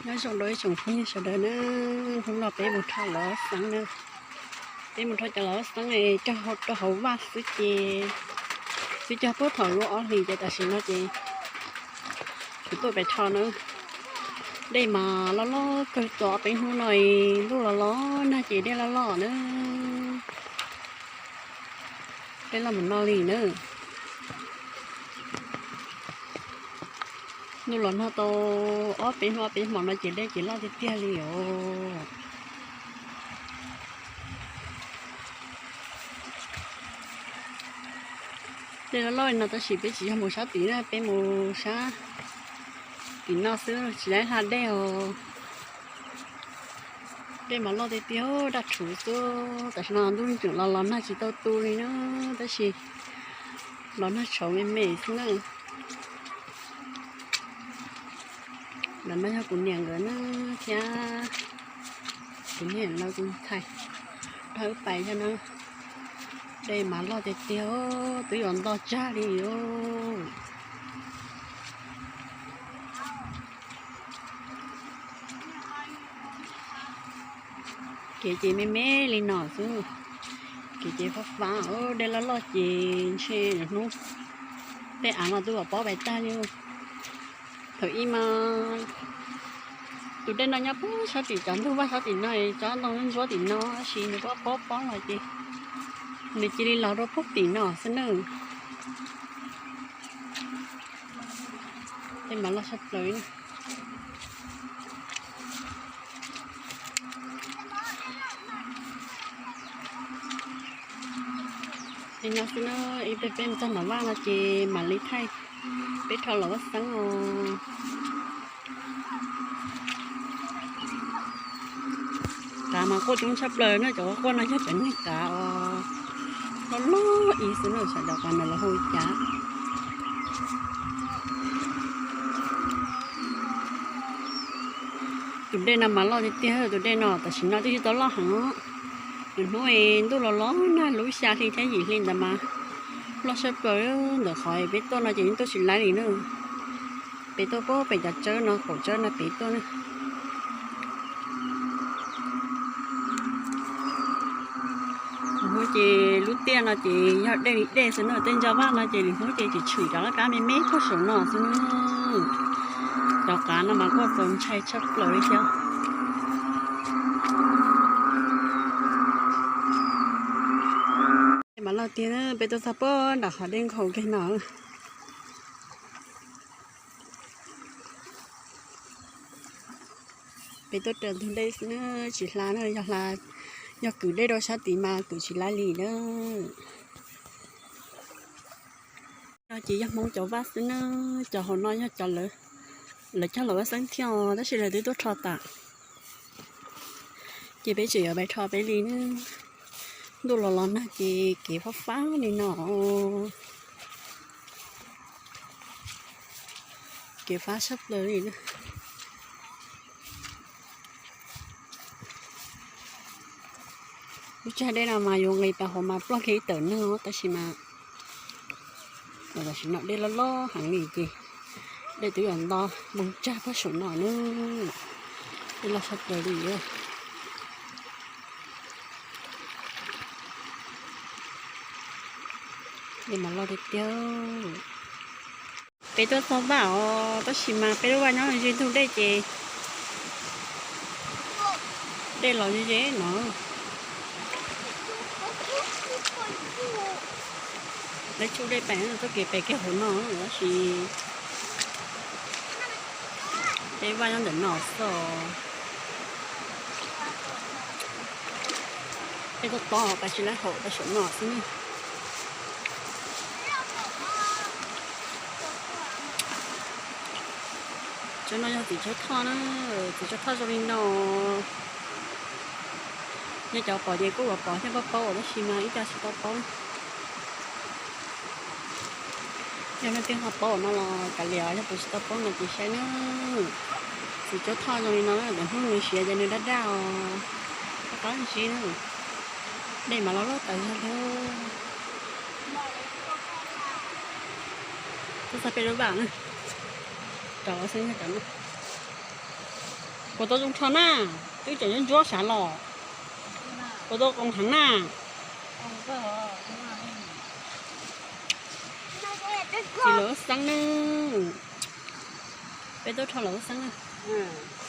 Nyob zoo rau ib tsoom phooj ywg sawv daws na, hnub no peb mus rho lov xeeb na. Peb mus rho cov lov xeeb cog rau hauv vaj xwb ces, xwb cog puag thaum lub ob hlis ces tam sim no ces kuv tuaj pem rho na. Dej mas loj loj kawg, tau ob peb hnub no ntuj los los nag ces dej loj loj na. Dej loj mus no li na. Ntuj los nag tau ob peb hnub ob peb hmo no ces dej ces loj tiag tiag li os. Dej loj loj li no tab sis peb tsis yog mus sab tim na, peb mus sab tim no xwb tsis laib hla dej os. Dej mas loj tiag tiag, daj rhuv xwb. Tam sim no ntuj tseem los los nag tsis tau tu li na, tab sis los nag tshauv me me xwb na. Ntawm no yog kuv niam nkawd na, thiab kuv niam lawv tus ntxhais, dhau wb pais yog na. Dej mas loj tiag tiag, twb yuav nto tsag li os. Kev ces me me li no xwb, kev ces fab fab, dej loj loj ces ntshe hnub tej av mas twb pov pais tag li. Thaum ub mas tus dej no nyob puag sab tim cov ntug vaj sab tim no, tsob ntoo ntsuab tim no, tab sis nws kuj pob pob los ces nws cia li los rau puag tim no xwb na. Tej mas loj sab plaws. Li no xwb na, ib pliag peb mus txog nram vaj no ces mam li thaij peb rho los vaj xeeb os. Qav mas quaj coob tshaj plaws na, cov quaj no yog cov niag qav os, loj loj ib xwb na, xyov cov qav ntawd lawv hu li cas. Tus dej no mas loj tiag tiag, tus dej no tam sim no twb tsis tau loj heev. Nws hnub ntuj los los nag lub xya hli thiab yim hli ntawd mas loj sab plaws. Ntawm qhov peb tuaj no ces yeej tuaj tsis laib li na. Peb tuaj puag pem cov tsawb no, qaum tsawb no pem tuaj na. Lwm hnub ces lub tiaj no ces yog dej li dej xwb na, tej ntsa vaj no ces lwm hnub ces tshwm cov laj kab me me puag saum no xwb. Cov qav no mas quaj txaus ntshai tshaj plaws li thiab. Mas loj tiag, peb tuaj txog puag nram qhov dej nkhaus kiag no. Peb tuaj raws ntug dej xwb na, tsis hla na, yog hla, yog kwv dej rau sab tid mas kwv tsis laib li na. No ces yog Hmoob cov vaj xwb na, cov hauv no yog cov lawv, lawv cog los vaj xeeb thiab os, tab sis lawv twb tuaj rho tas. Ces peb tseem yuav pais rho peb li na. Ntuj los los nag ces kev fab fab li no. Kev fab sab plaws li na. Lub tsag dej no mas yuav nqis pas hauv mas ploj kiag ib tawm neeg, tab sis mas tam sim no dej loj loj heev li ces dej twb yuav nto npoo tsag puag saum no na. Dej loj sab plaws li. Dej mas loj tiag tiag. Peb tuaj txog vaj os, tab sis mas peb lub vaj nyob ze ntug dej ces dej los ze ze no. Lawv tsuj dej pem txoj kev pem kiag hauv no, tab sis peb vaj nyob ntawm no xwb. Peb tuaj tod pais tsis laib hauv, pais saum no xwb. Tsob no yog txiv tsawb thoj na, txiv tsawb thoj zoo li no. Nej cov pom ces kuj yuav pom thiab, paub paub tab sis mas ib co tsis tau paub. Yog leej twg ho paub no los kav liam, yog tus tsis tau paub no ces saib na. Txiv tsawb thoj zoo li no, lwm hnub nws siav ces nws daj daj os. Qab qab ntsib na. Dej mas loj loj tawv zog li. Tuaj txog peb lub vaj na, rau xwb yog cov no. Puas tau zoo rho na? Twb tseem ntsuab ntsuab sav los. Puas tau qoo heev na? Txiv lawv xeeb na. Peb tuaj rho lawv xeeb na.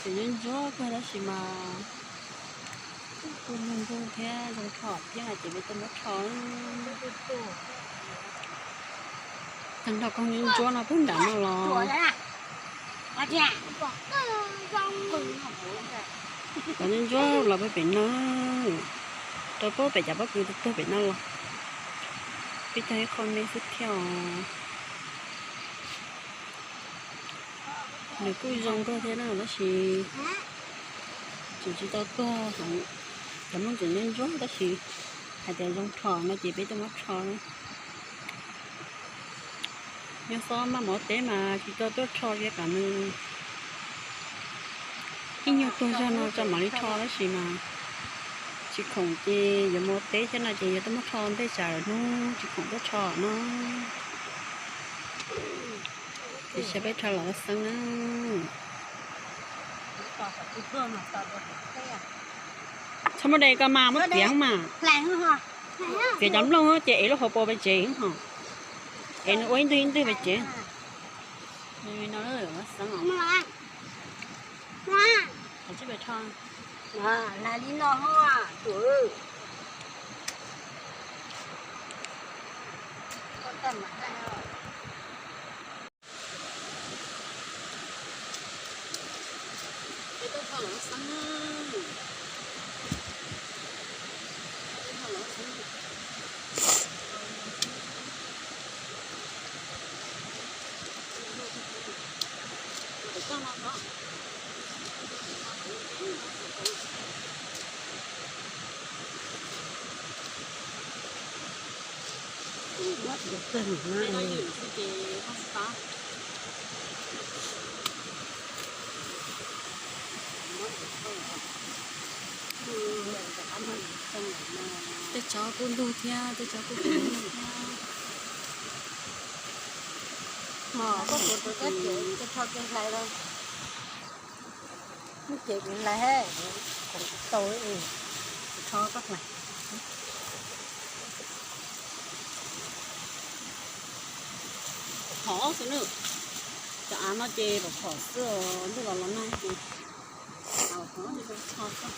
Tseem ntsuab ntsuab kawg tab sis mas kuj nqug nqug thiab zoo rho thiab no ces peb tuaj muab rho. Tag nrho koog ntsuab ntsuab no puag nram no los. Cov ntsuab ntsuab los pem pem no, rau puag pem cov pob kws tuag pem no los. Peb tag ib qho me xwb thiab os. Nws kuj zoo nkauj thiab na tab sis tseem tsis tau tuag heev. Cov no tseem ntsuab ntsuab tab sis hais tias zoo rho no ces peb tuaj muab rho. Nyob xob maj mov teb mas tsis tau tuaj rho li kom nws ib nyuag tuag zog no tso mam li rho tab sis mas tsis khoom ces yuav mus teb thiab no ces yuav tuaj muab rho ntej tsam lwm hnub tsis khoom tuaj rho no. Ces saib peb rho los ua xeeb na. Txhob muab de ko mas muab tiav mas. Tiav cov nplooj ces ev lub hauv paus pes tsev ho. Ev nws ua ib ntwg ib ntwg pes tsev. Tej tsob kuj ntug thiab, tej tsob kuj ntug thiab. Koj puas rau koj txiv rho kev hlais los? Muab kev hlais, khoom tsis tau, rho koj hlais. Phom xwb na, cov av no ces phom xwb, ntuj los los nag ces av phom no ces rho xwb.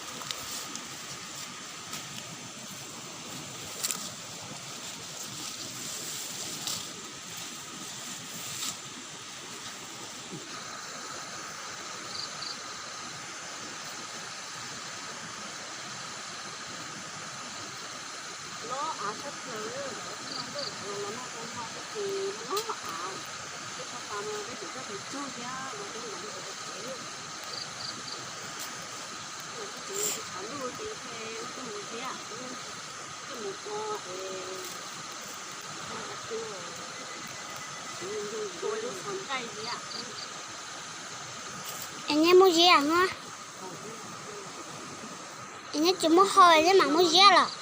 Lob av tshaj plaws, los nag tau nrho xwb ces lob av, tej qhov tas no peb tseem coj tes tsuag thiab los peb ntawd ua tes tsev. Tsis tshav ntuj ces thiaj muaj coj mus ziab xwb, coj mus ua es ua lub xov nqaij ziab. Es neb muab ziab no, es neb tsis muab hau neb mam muab ziab los?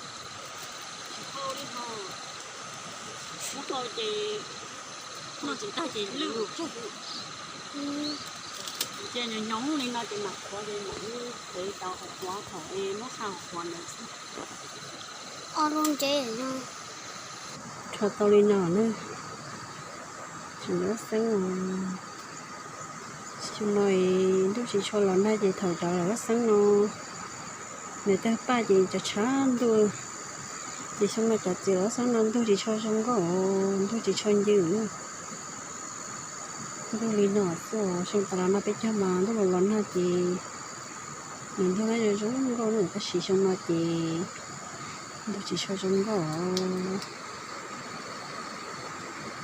Muab hau ces noj tsis tag ces lwj. Ces nyoos li no ces mam qhuav ces mam li tev tau qhuav thaum es muab xa qhuav ntawd xwb. Ob lub ntsev no. Rho tau li no na. Tsis muab xeeb os. Xyoo no ntuj tsis tshua los nag ces thaum cov los ua xeeb no nws tawg paj ces tshav tshav ntuj. Ces xyoo no cov txiv los ua xeeb no ntuj tsis tshua zoo nkauj, ntuj tsis tshua ncw na. Ntuj li no xwb, xyoo tas los no peb cog mas ntuj los los nag ces nws ntog zoo zoo nkauj na, tab sis xyoo no ces ntuj tsis tshua zoo nkauj.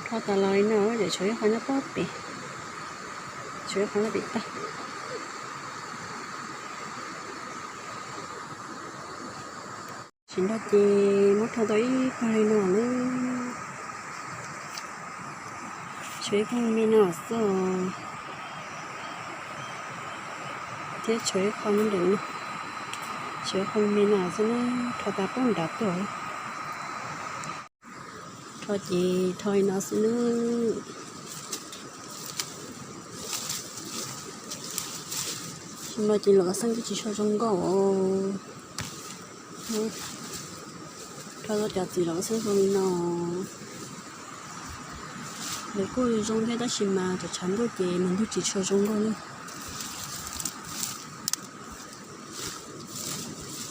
Rho tas los li no ces tshuav ib qho nyob pob pem, tshuav ib qho nyob pem tag. Tsis nrog ces muab rho tau ib pawg li no na. Tshuav ib pawg me no xwb os. Thiab tshuav ib qho nyob ntawm no. Tshuav ib qho me no xwb na, rho tas poob nrad tuaj. Rho ces rho li no xwb na. Tam no ces los xeeb twb tsis tshua zoo nkauj. Rho tau cov txiv los xeeb zoo li no. Nws kuj zoo thiab tab sis mas cov tshav ntuj ces nws ntug tsis tshua zoo nkauj li.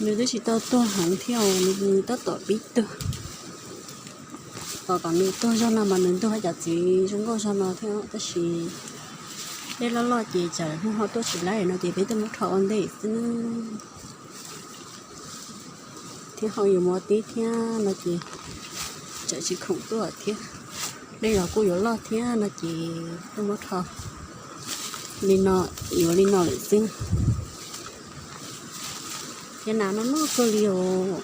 Nws twb tsis tau tuag heev thiab, nws tab tom pib tuag. Tos kom nws tuag zog no mas nws ntug cov txiv zoo nkauj zog no thiab tab sis dej loj loj ces tsam hnub ho tuaj tsis laib no ces peb tuaj muab rho ua ntej xwb na. Thiab ho yuav mus teb thiab no ces tsam tsis khoom tuaj thiab. Dej los kuj yuav loj thiab no ces tuaj muab rho li no, yuav li no lawm xwb. Thiab nas no noj kawg li os.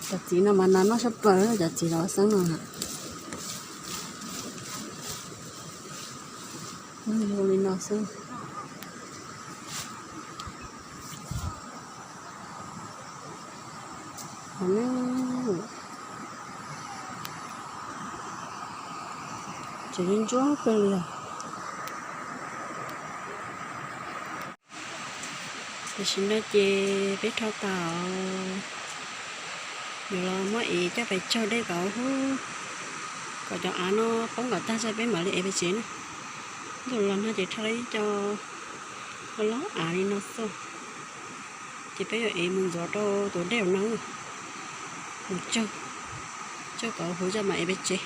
Cov txiv no mas nas noj tshaj plaws, cov txiv los xeeb no. Li no xwb. Tseem ntsuab kawg li os. Tam sim no ces peb rho tas, yuav los muab ev coj pais tsaug dej kom huv, kom cov av no poob kom tag tso peb mam li ev pais tsev na. Ntuj los no ces rho ib co loj av li no xwb, ces peb yuav ev mus ntxuav rau tus dej no, mus tsaug, tsaug kom huv tso mam ev pais tsev.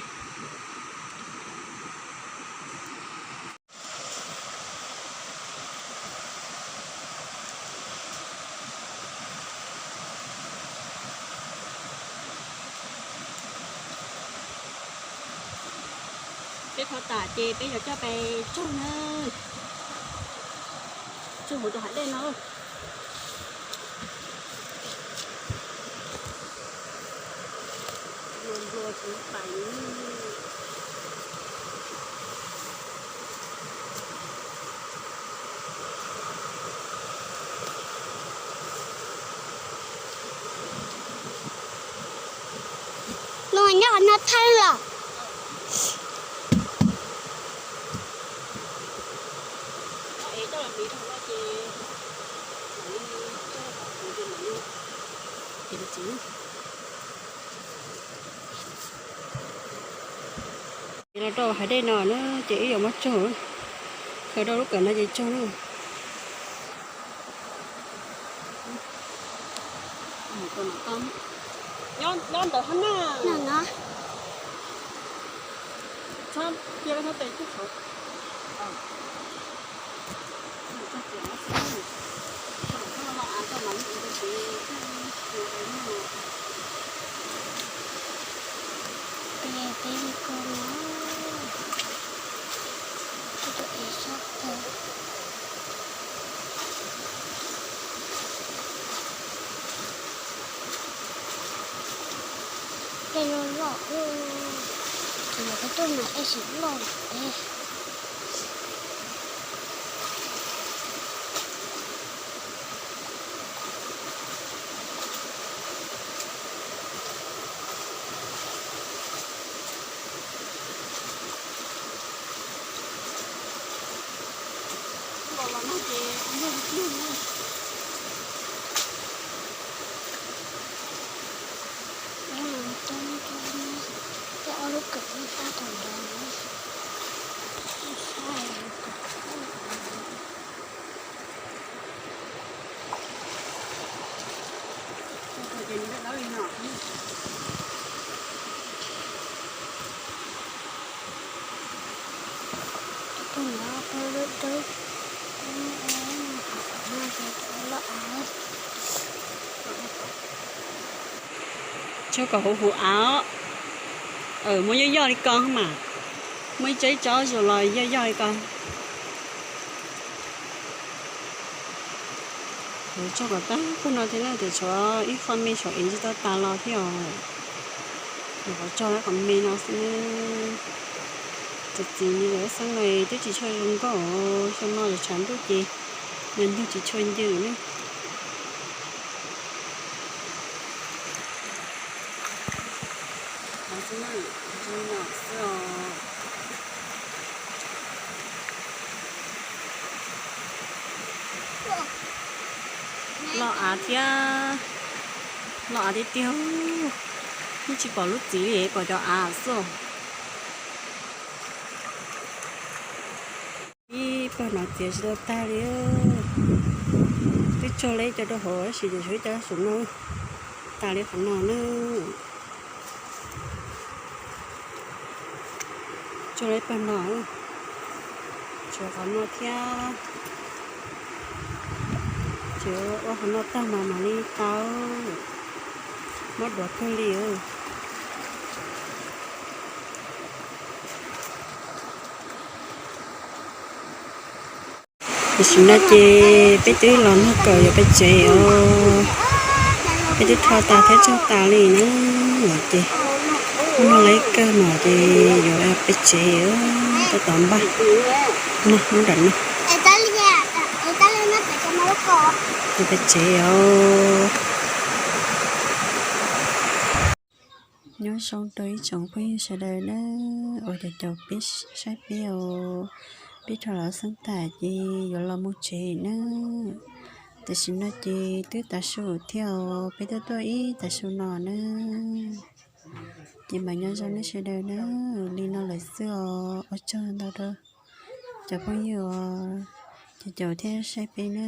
Peb rho tas ces peb yuav coj pais tsaug na, tsaug hauv tus hav dej no. Los nyob no thawj los. Los rau hav dej no na, ces wb yuav muab tsaug, khaws rau lub kawm no ces tsaug na. Nyob ntawd hab na. Dej loj loj, ces yog koj tuaj mas dej tsis loj lawm. Tej ob lub kawm no sab tau ntawd. Tsaug kom huv huv av, muab yoj yoj li ko mas, muab ib tsob ib tsob zuas los yoj yoj li ko. Tsaug kom tag kawg no thiab na, ces tshuav ib qho me tshuav ev tsis tau tas los thiab os. Nyuam qhuav tsaug qhov me no xwb na. Cov txiv lawv xeeb no twb tsis tshua zoo nkauj, xyoo no yog tshav ntuj ces nws ntug tsis tshua ncw na. Xwb na, zoo no xwb os. Loj av thiab, loj av tiag tiag, yeej tsis pom lub txiv li, pom cov av xwb. Ib pawg no txiav tsis tau tag li. Twb tsog lawm cov rau hauv tab sis tseem tshuav ib co saum no, tas li qhov no na. Tsog lawm ib pawg no, tshuav qhov no thiab. Ces ua qhov no tag mas mam li tau, mob duav kawg li. Tam sim no ces peb twb los noj kawm yuav peb tsev os. Peb twb rho tas thiab tsog tas li na. Ces hnub no lawv ib kawg no ces yuav peb tsev, tab tom npaj no lub nram no. Yuav peb tsev os. Nyob zoo rau ib tsoom phooj ywg sawv daws na, uas caum caum peb saib peb os, peb rho los xeeb tas ces yuav los mus tsev na. Tam sim no ces twb tav su thiab os, peb twb tuaj ib tav su no na. Ces mam nyob zoo nej sawv daws na, li no lawm xwb os, ua tsaug ntau rau cov phooj ywg os, caum caum thiab saib peb na.